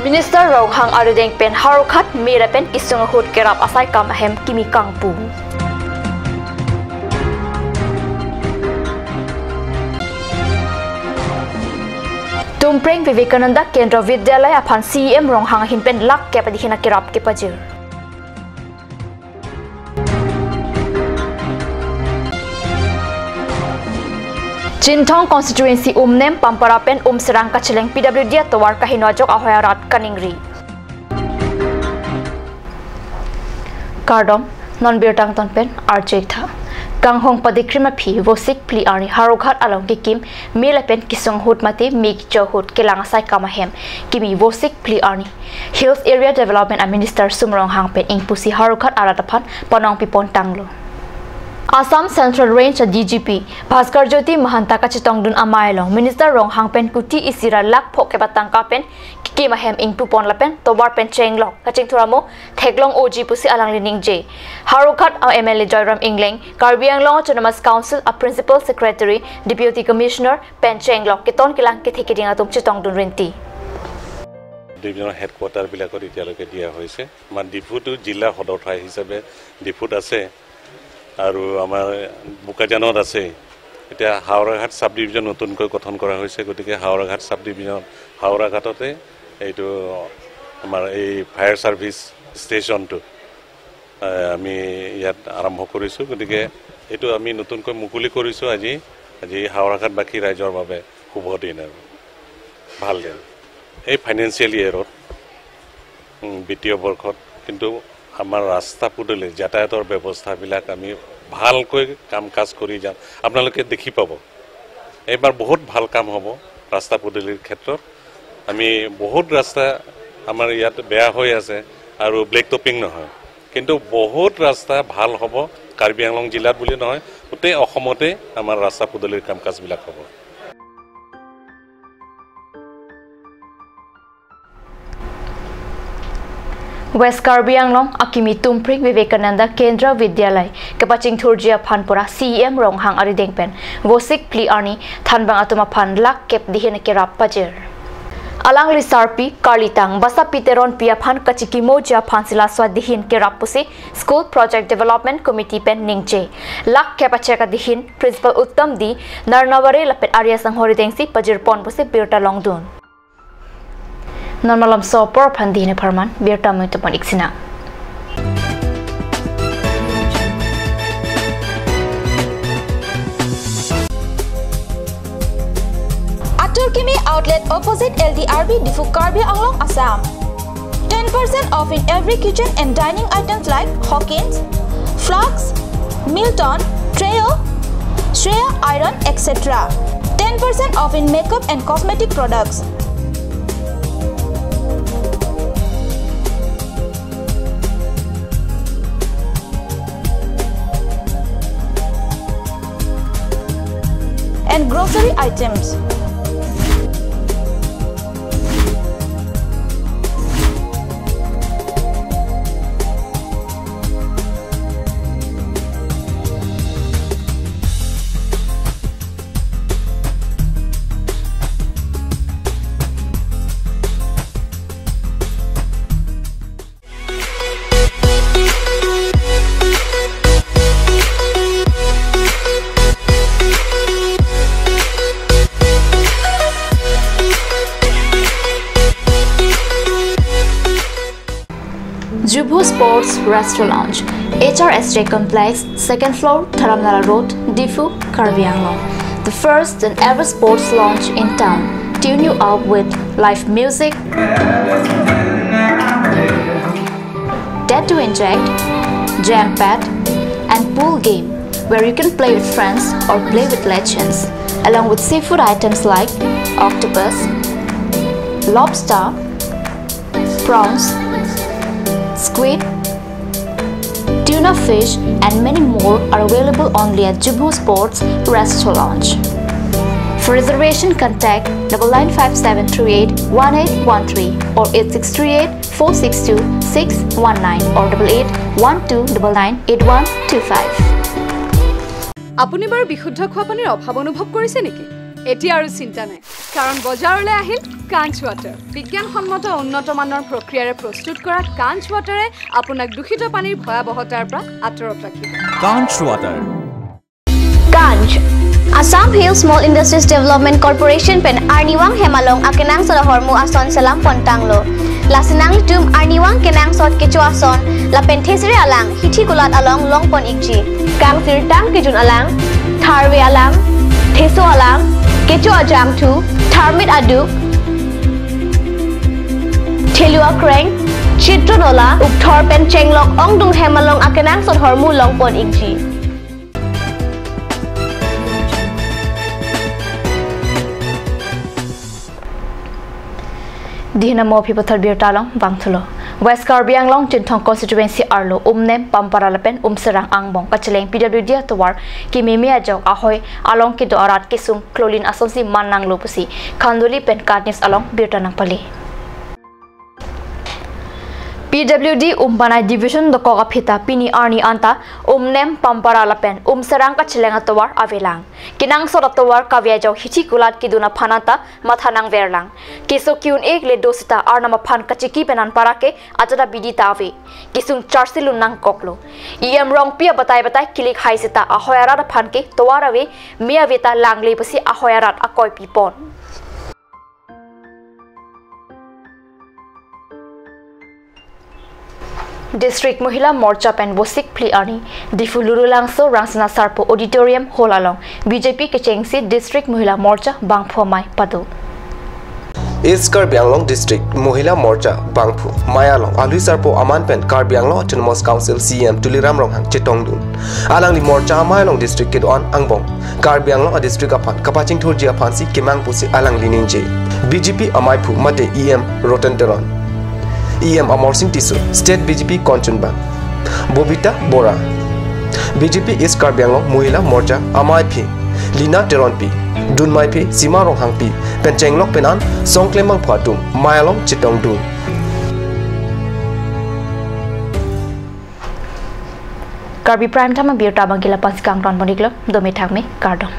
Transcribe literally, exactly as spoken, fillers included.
Minister Ronghang arideng pen Howraghat me lapen kesung ahut kerap asai kam ahem kimi kangpu. Tumpreng Vivekananda Kendra Vidyalaya aphan C E M Ronghang ahin pen lakh kep adihin akerap kepajir. Chinthong constituency Umnem, Pampara pen Umserang kacheleng P W D atovar kaheno ajok ahoi arat kaningri. Kardom, non birta angton pen arjek tha. Kanghong padikrim aphi Vosik phli arni Howraghat along kekim me lapen kesung ahut mate me kecho ahut kelang asai kam ahem kimi Vosik phli arni Hills Area Development a Minister Sum Ronghang pen ingpusi Howraghat arat aphan panong pipon tanglo. Assam Central Range a D G P Bhaskar Jyoti Mahanta kachetongdun amei along Minister Ronghang pen kuti isi ra lakh pho kep atangka pen kekim ahem ingpupon lapen tovar pen chenglok kachingthur amo theklong oji pusi alangli ningje. Howraghat a M L A Joyram Engleng, Karbi Anglong Autonomous Council a Principal Secretary, Deputy Commissioner pen chenglok keton kelang kethe keding atum chetongdun rinti. ডিভিজনৰ হেডকোৱাৰ্টাৰবিলাকত এতিয়ালৈকে দিয়া হৈছে। আমাৰ ডিফুটো জিলা সদৰ ঠাই হিচাপে ডিফুত আছে আৰু আমাৰ বোকাজানত আছে। এতিয়া হাওৰাঘাট ছাব ডিভিজন নতুনকৈ গঠন কৰা হৈছে, গতিকে হাওৰাঘাট ছাব ডিভিজন, হাওৰাঘাটতে এইটো আমাৰ এই ফায়াৰ ছাৰ্ভিচ ষ্টেচনটো, এ, আমি ইয়াত আৰম্ভ কৰিছোঁ। গতিকে এইটো আমি নতুনকৈ মুকলি কৰিছোঁ আজি। আজি হাওৰাঘাটবাসী ৰাইজৰ বাবে শুভ দিন আৰু ভাল দিন। এই ফাইনেন্সিয়েল ইয়েৰত, উম, বিত্তীয় বৰ্ষত কিন্তু আমাৰ ৰাস্তা পদূলি, যাতায়াতৰ ব্যৱস্থাবিলাক আমি ভালকৈ কাম কাজ কৰি যাম। আপোনালোকে দেখি পাব, এইবাৰ বহুত ভাল কাম হ'ব ৰাস্তা পদূলিৰ ক্ষেত্ৰত। আমি বহুত ৰাস্তা আমাৰ ইয়াত বেয়া হৈ আছে আৰু ব্লেক টপিং নহয়, কিন্তু বহুত ৰাস্তা ভাল হ'ব। কাৰ্বি আংলং জিলাত বুলি নহয়, গোটেই অসমতে আমাৰ ৰাস্তা পদূলিৰ কাম কাজবিলাক হ'ব। West Karbi Anglong akimi Tumpreng Vivekananda Kendra Vidyalaya kepachingthurji aphan pura C E M Ronghang arideng pen Vosik phli arni thanbang atum aphan lakh kep dihin kerap pajir. Alangli sarpi karlitang Basapi Teronpi aphan kachikimoji aphan si laso adihin kerap pusi School Project Development Committee pen ningje. Lakh kep achek adihin Principal Uttam D Narnaware lapen ari asangho arideng si pajirpon pusi birta longdun. Non malomso apor aphan dihin apharman, birta mui tupon iksina. Atur Kimi Outlet opposite L D R B Diphu, Karbi Anglong, Assam. Ten percent off in every kitchen and dining items like Hawkins, flasks, Milton, Trio, Shreya iron, et cetera. Ten percent off in makeup and cosmetic products. And grocery items. Jubho Sports Restaurant, H R S J Complex, second floor, Dharamnala Road, Diphu, Karbi Anglong. The first and ever sports lounge in town. Tune you up with live music, Tattoo Inject, Jam Pad, and pool game where you can play with friends or play with legends, along with seafood items like octopus, lobster, prawns, squid, tuna fish, and many more are available only at Jubho Sports Restaurant. For reservation, contact double nine five seven three eight one eight one three or eight six three eight four six two six one nine or double eight one two double nine eight one two five. আপুনি বাৰু বিশুদ্ধ খোৱা পানীৰ অভাৱ অনুভৱ কৰিছে নেকি? এতিয়া আৰু চিন্তা নাই, কাৰণ বজাৰলৈ আহিল কাঞ্চ ৱাটাৰ। বিজ্ঞানসন্মত উন্নত মানৰ প্ৰক্ৰিয়াৰে প্ৰস্তুত কৰা কাঞ্চ ৱাটাৰে আপোনাক দূষিত পানীৰ ভয়াৱহতাৰ পৰা আঁতৰত ৰাখিব। Kanch Water. Kanch, Assam Hill Small Industries Development Corporation pen arnivang hem along akenangsot ahormu ason selam pontanglo. Lasi nanglitum arnivang kenangsot kecho ason lapen thesere alang hithi kulat along longpon ikji. Kangsirtang kejun alang, tharve alang, theso alang, kecho ajangthu, tharmit aduk, thelu akreng, chitron ola, ukthor pen chenglok ongdung hem along akenangsot ahormu longpon ikji. Dihna mo aphi pathot birta along vangthulo. West Karbi Anglong Chinthong constituency arlo Umnem, Pampara lapen Umserang angbong kacheleng P W D atovar kememe ajok ahoi along kedo arat kesung klolin asonsi man nanglo pusi Khanduli pen KAT News along birta nangpale. P W D Umpanai Division dokok aphi ta pini arni anta Umnem, Pampara lapen Umserang kacheleng atovar avelang. Kenangsot atovar kave ajok hithi kulat kedun aphan anta matha nangverlang. Keso ki-un-e le do seta arnam aphan kachiki pen anparake ajada bidi ta ave. Kesung charsi lun nangkoklo. E M Rongpi abatai batai kilik hai seta ahoi arat aphan ke tovar ave, me ave ta langle pusi ahoi arat akoi pipon. District Mohila Morcha pen Vosik phli arni Diphu Lurulangso Rangsina Sarpo Auditorium Hall along B J P kechengsi District Mohila Morcha bangphu amei pado. East Karbi Anglong District Mohila Morcha bangphu amei along alui sarpo aman pen Karbi Anglong Autonomous Council C E M Tuliram Ronghang chetongdun. Alangli morcha amei along district kedo-an angbong Karbi Anglong a district aphan kapachingthurji aphansi kemang pusi alangli ningje. B J P ameiphu mate E M Roten Teron, E M Amarsing Tisso, State B J P konchunbang Bobita Bora, B J P East Karbi Anglong Mohila Morcha ameiphi Lina Teronpi, dunmeiphi Sima Ronghangpi pen chenglok pen an song klembangphu atum amei along chetongdun. Karbi Prime Time abirta abangke la-ansi kangton pon iklo, dome thakme, kardom.